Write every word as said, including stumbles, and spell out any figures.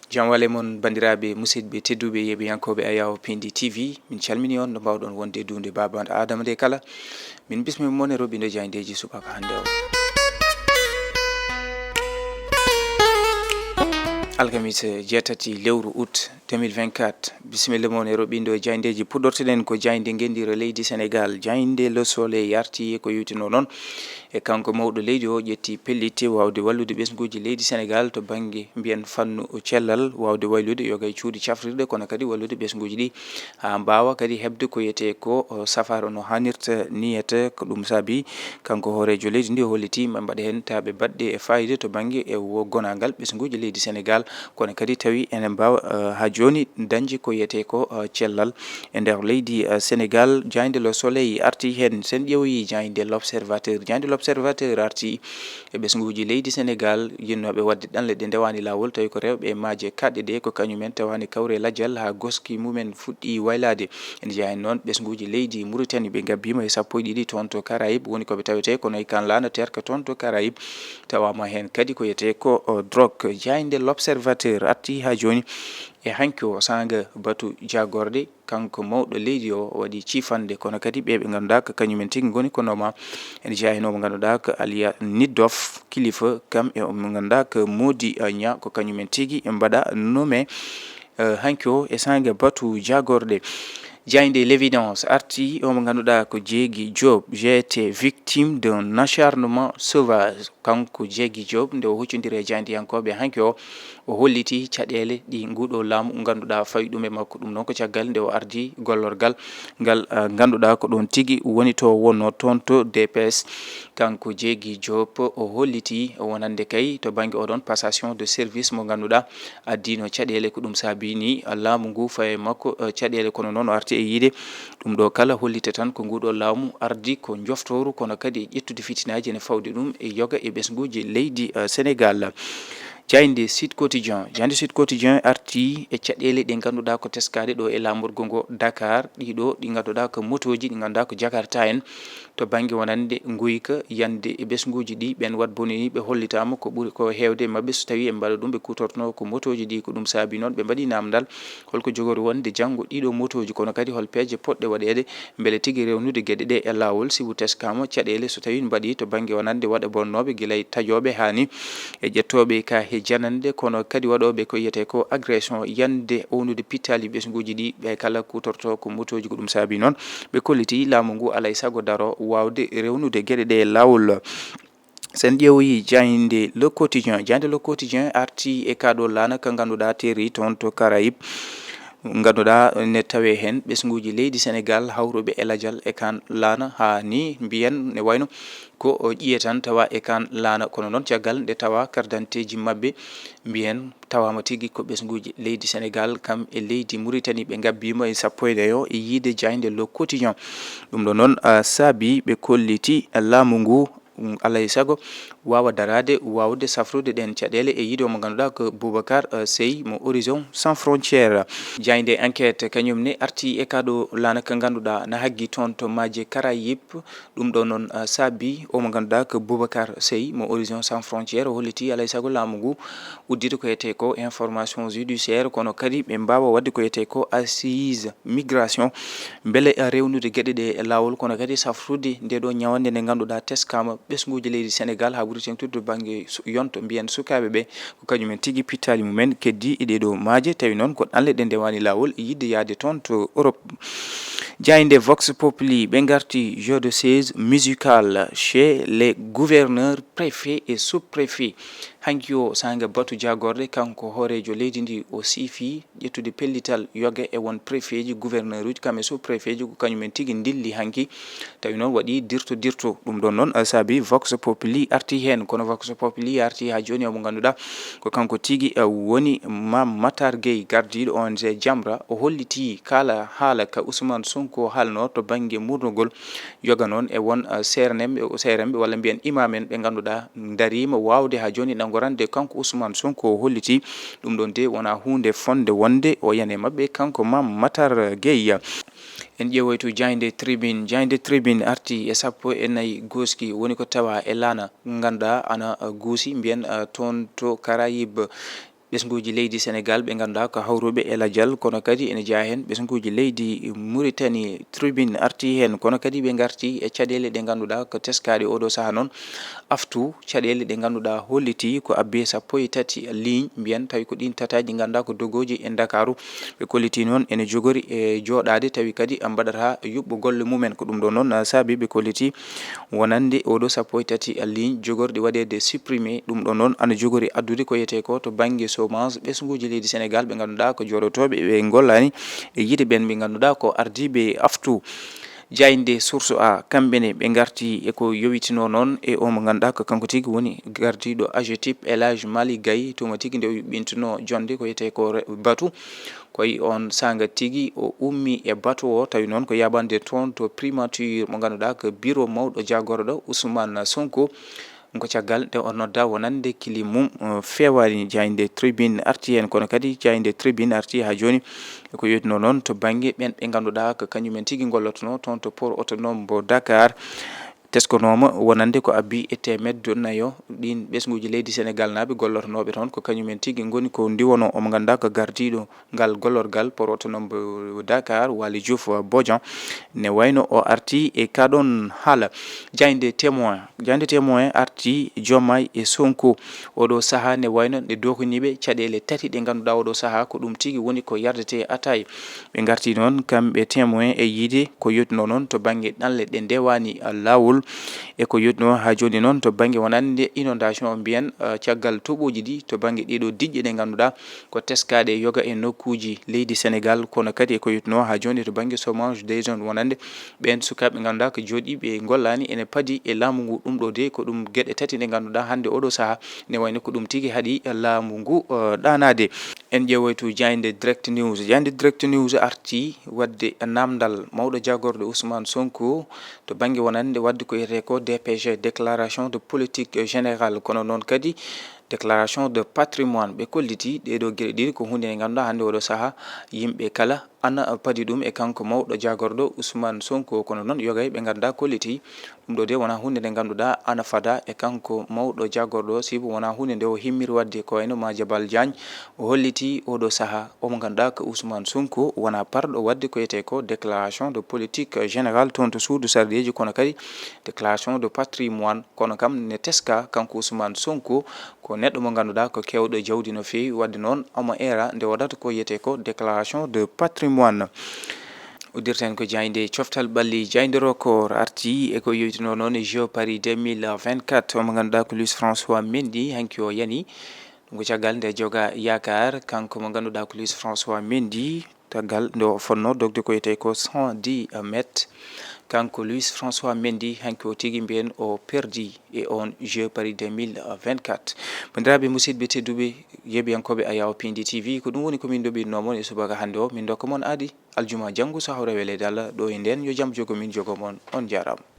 Jam wale mon, banndiraaɓe, musidɓe tedduɓe, yeeɓiyankooɓe Ayaw Pindi T V. Min calmini on no mbaawɗon wonde e duunde Baaba Adama nde kala. Min bismima mon e roɓindo jaayndeeji subaka hannde o. Alkamiisa jeetati lewru août deux mille vingt-quatre. Bisimilla mon e roɓindo jaayndeeji. Puɗɗorteɗen ko jaaynde ngenndire leydi Senegaal, jaaynde Le Soleil arti ko yewtino noon. E kanko mawɗo leydi o ƴetti pellitte waawde wallude ɓesnguuji leydi Senegaal to bannge mbiyen fannu cellal, waawde waylude yoga e cuuɗi cafrirɗe, kono kadi wallude ɓesnguuji ɗi haa mbaawa kadi heɓde ko wiyetee ko, o, safaara no haanirta niyata. Ko ɗum saabi kanko hooreejo leydi ndi o hollitii ma mbaɗe heen taaɓe baɗɗe e faayiida to bannge e wo gonaangal ɓesnguuji leydi Senegaal, kono kadi tawi ene mbaawa, eh, haa jooni dañde ko wiyetee ko, eh, cellal e nder leydi, eh, Senegaal. Jaaynde Le Soleil arti heen. Sen ƴeewoyi jaaynde L'Observateur, jaaynde L'Observateur arti e ɓesnguuji leydi Senegaal yinnooɓe waɗde ɗanle ɗe ndewaani laawol, tawi ko rewɓe e maaje kaɗɗe ɗe, ko kañum en tawaani kawre lajal haa goski mumen fuɗɗi waylaade. Ene jeyaa heen noon ɓesnguuji leydi Muritani, ɓe ngabbiima e sappo e ɗiɗi toon to Caraïbes, woni ko ɓe tawetee kono e kan laana terka toon to Caraïbes. Tawaama heen kadi ko wiyetee ko, o, drogue. Jaaynde L'Observateur arti haa jooni e hanki o saanga batu jaagorɗe. Kanko mawɗo leydi o waɗi ciifande, kono kadi ɓe ɓe ngannduɗaa ko kañum en tigi ngoni ko nooma. Ene jeyaa heen o mo ngannduɗaa ko Aliya Niddof Kilifa, kam e o mo ngannduɗaa ko Modi, eh, Ña, ko kañum en tigi mbaɗa nommé, eh, hanki o e saanga batu jaagorɗe. Jaaynde L'Évidence arti o mo ngannduɗaa ko Jeegi Joop, j'ai été victime d'un acharnement sauvage. Kanko Jeegi Joop, nde o huccondiri e jaayndiyankooɓe hanki o, o hollitii caɗeele ɗi nguuɗo laamu ngannduɗaa fawi ɗum e makko. Ɗum noon ko caggal nde o ardi gollorgal ngal, ah, ngannduɗaa ko ɗoon tigi woni to wonnoo toon to D P S. Kanko Jeegi Joop o hollitii wonande kay to bannge oɗon passation de service mo ngannduɗaa addiino caɗeele. Ko ɗum saabii ni laamu ngu fawi e makko, eh, caɗeele, kono noon o arti e yiide ɗum ɗo kala hollita tan ko nguuɗo laamu ardi ko njoftooru, kono kadi e ƴettude fitinaaji ene fawde ɗum e yoga e ɓesnguuji leydi, eh, Senegaal. Jaaynde Sud Quotidien, jaaynde Sud Quotidien arti e caɗeele ɗe ngannduɗaa ko teskaaɗe ɗo e laamorgo ngo Dakar, ɗiɗo ɗi ngannduɗaa ko motooji, ɗi ngannduɗaa ko Jakarta en, to bannge wonande nguyka, yande e ɓesnguuji ɗi, ɓeen waɗ bonani ɓe hollitaama ko ɓuri ko heewde e maɓɓe so tawii ɓe mbaɗa ɗum, ɓe kuutortoo ko motooji ɗi. Ko ɗum saabii noon ɓe mbaɗi naamndal holko jogori wonde janngo ɗiɗo motooji, kono kadi hol peeje potɗe waɗeede mbele tigi rewnude geɗe ɗe e laawol, sibu teskaama caɗeele so tawii mbaɗi to bannge wonande waɗa bonnooɓe gila e tajooɓe haa ni e ƴettooɓe ka he janande, kono kadi waɗooɓe ko wiyetee ko agression, yande ownude pittaali ɓesnguuji ɗi, ɓe kala kuutortoo ko motooji. Ko ɗum saabii noon ɓe kollitii laamu ngu alaa e sago daro waawde rewnude geɗe ɗe e laawol. Sen ƴeewoyi jaaynde Le Quotidien, jaaynde Le Quotidien arti e kaa ɗo laana ka ngannduɗaa teeri toon to Caraïbes, ngannduɗaa ne tawee heen ɓesnguuji leydi Senegaal hawruɓe e lajal e kaan laana, haa ni mbiyen ne wayno ko o ƴiye tan tawa e kaan laana, kono noon caggal nde tawa carte d'identité ji maɓɓe mbiyen tawaama tigi ko ɓesnguuji leydi Senegaal kam e leydi Muritani, ɓe ngabbiima e sappo e nayo e yiide jaaynde Le Quotidien. Ɗum ɗo noon, ah, saabii ɓe kolliti laamu ngu, mm, alaa e sago waawa daraade, waawde safrude ɗeen caɗeele e yiide o mo ngannduɗaa ko Boubacar, ah, Seye mo Horizon Sans Frontières. Jaaynde Enquête kañum ne arti e kaa ɗo laana ka ngannduɗaa na haggi toon to maaje Caraïbes. Ɗum ɗo noon, ah, saabii o mo ngannduɗaa ko Boubacar Seye mo Horizon Sans Frontières o hollitii alaa e sago laamu ngu uddita ko wiyetee ko information judiciaire, kono kadi ɓe mbaawa waɗde ko wiyetee ko assise migration, mbele, ah, rewnude geɗe ɗe e laawol, kono kadi safrude nde ɗo ñawannde nde ngannduɗaa teskaama ɓesnguuji leydi Senegaal haa ɓuri teeŋtude to bannge su-, yonto mbiyen sukaaɓe ɓe, ko kañum en tigi pittaali mumen keddi e ɗee ɗo maaje, tawi noon ko ɗanle ɗe ndewaani laawol e yiɗde yahde toon to Europe. Jaaynde Vox Populi, ɓe ngarti jeu de chaises musicales chez les gouverneurs, préfets et sous-préfets. Hanki o saanga batu jaagorɗe, kanko hooreejo leydi ndi o siifii ƴettude pellital yoga e won préfet ji, gouverneur uji, kam e sous préfet ji, ko kañum en tigi ndilli hanki. Tawi noon waɗi dirto dirto. Ɗum ɗon noon, eh, saabi Vox Populi arti heen. Kono Vox Populi arti haa jooni, omo ngannduɗaa ko kanko tigi, eh, woni Mame Matar Gueye, gardiiɗo O N G Jamra. O hollitii kala haala ka Ousmane Sonko haalnoo to bannge murnugol yoga noon e won, eh, seerenenɓe, seerenɓe walla mbiyen imam en ɓe ngannduɗaa ndariima waawde haa jooni ɗangorande kanko Ousmane Sonko. O hollitii ɗum ɗon de wonaa huunde fonnde wonde o yana e maɓɓe kanko Mame Matar Gueye. En ƴeewoytu jaaynde Tribune. Jaaynde Tribune arti e sappo e nayi gooski woni ko tawa e laana ngannduɗaa ana guusi, mbiyen, eh, toon to Caraïbes. ɓesnguuji leydi Senegal ɓe ngannduɗaa ko hawruɓe e lajal, kono kadi ene jeyaa heen ɓesnguuji leydi Mauritanie. Tribune arti heen, kono kadi ɓe ngarti e caɗeele ɗe ngannduɗaa ko teskaaɗe oɗo sahaa noon. Aftu caɗeele ɗe ngannduɗaa holliti ko abbe sappo e tati ligne mbiyen, tawi ko ɗiin tataaji ngannduɗaa ko dogooji e Ndakaaru. Ɓe kolliti noon ene jogori e jooɗaade, tawi kadi mbaɗata yuɓɓo golle mumen. Ko ɗum ɗo noon saabi ɓe kolliti wonande oɗo sappo e tati ligne jogorɗi waɗeede supprimé. Ɗum ɗo noon ana jogori addude ko yetee ko to bannge chômage ɓesnguuji leydi Senegal ɓe ngannduɗaa ko jooɗotooɓe ɓe ngollaani e yiide ɓeen ɓe ngannduɗaa ko ardiiɓe aftu. Jaaynde Source A, kamɓe ne ɓe ngarti e ko yowitinoo noon e o mo ngannduɗaa ko kanko tigi woni gardiiɗo A G E T I P, El Hadj Malick Gaye, tuma tigi nde o yuɓɓintunoo jonde ko yetee ko re-, batu. Ko e oon saanga tigi o ummii e batu o, tawi noon ko yaaɓande toon to primature mo ngannduɗaa ko bureau mawɗo jaagorɗo Ousmane Sonko. Ko caggal nde o nodda wonande kili mum, eh, feewaani. Jaaynde Tribune arti heen, kono kadi Jaaynde Tribune arti haa jooni ko yowitinoo noon to bannge ɓeen ɓe ngannduɗaa ko kañumen tigi ngollotonoo toon to port autonome mbo Dakar. Teskonooma wonande ko abbi e teemedde nayo ɗiin ɓesnguuji leydi Senegal naaɓe gollotonooɓe toon, ko kañumen tigi ngoni ko ndiwonoo omo ngannduɗaa ko gardiiɗo ngal gollorgal port autonome mbo Dakar, Waly Diouf Bodian, ne wayno o arti e kaɗon haala. Jaaynde Témoin, Jaaynde Témoin arti Diomaye e Sonko. Oɗo sahaa ne wayno nde dokoniiɓe caɗeele tati ɗe ngannduɗaa oɗo sahaa ko ɗum tigi woni ko yardete ataay. Ɓe ngarti noon kamɓe Témoin e yiide ko yotno noon to bannge ɗanle ɗe ndewaani laawol. E ko yotno haa jooni noon to bannge wonande inondation mbiyen, eh, caggal toɓooji ɗi to bannge ɗiɗo diƴƴe ɗe ngannduɗaa ko teskaaɗe yoga e nokkuuji leydi Senegal, kono kadi e ko yotno haa jooni to bannge chômage des jeunes wonande ɓeen sukaaɓe ngannduɗaa ko jooɗiiɓe ngollaani ene padi e laamu ngu. Ɗum ɗo de ko ɗum geɗe tati ɗe ngannduɗaa hannde oɗo sahaa ne wayno ko ɗum tigi haɗi laamu ngu, eh, ɗaanaade. En ƴeewoytu jaaynde Direct News. Jaaynde Direct News arti waɗde naamndal mawɗo jaagorɗo Ousmane Sonko to bannge wonande waɗde ko wiyetee ko D P G, déclaration de politique générale, kono noon kadi déclaration de patrimoine. Ɓe kolliti ɗee ɗoo geɗe ɗiɗi ko huunde nde ngannduɗaa hannde oɗo sahaa yimɓe kala ana padi ɗum e kanko mawɗo jaagorɗo Ousmane Sonko, kono noon yogay ɓe ngannduɗaa kolliti ɗum ɗo de wonaa huunde nde ngannduɗaa ana fada e kanko mawɗo jaagorɗo, sibu wonaa huunde nde o himmiri waɗde. Ko wayno Madiambal Diagne o holliti oɗo sahaa omo ngannduɗaa ko Ousmane Sonko wonaa parɗo waɗde ko wiyetee ko déclaration de politique générale toon to suudu sarɗiiji, kono kadi déclaration de patrimoine. Kono kam ne teska kanko Ousmane Sonko ko neɗɗo mo ngannduɗaa ko keewɗo jawdi no feewi, waɗde noon omo eera nde waɗata ko wiyetee ko déclaration de patrimoine. Uddirten ko jaaynde coftal ɓalli, jaaynde Record arti e ko yowitinoo noon e Jeux Paris deux mille vingt-quatre, omo ngannduɗaa ko Luis François Mendy hanki o yani. Ɗum ko caggal nde joga yaakaar kanko mo ngannduɗaa ko Luis François Mendy, caggal nde o fotnoo dogde ko wiyetee ko cent dix mètres. Kanko Luis François Mendy hanki o tigi mbiyen o perdi e on Jeux Paris deux mille vingt-quatre. Banndiraaɓe musidɓe tedduɓe, yeeɓiyankooɓe Ayaw Pindi T V, ko ɗum woni ko min ndoɓinno mon e subaka hannde o. Min ndokka mon aadi aljuma janngo so hawra weleede Allah ɗo e nden. Yo jam jogo min jogo mon. On jaaraama.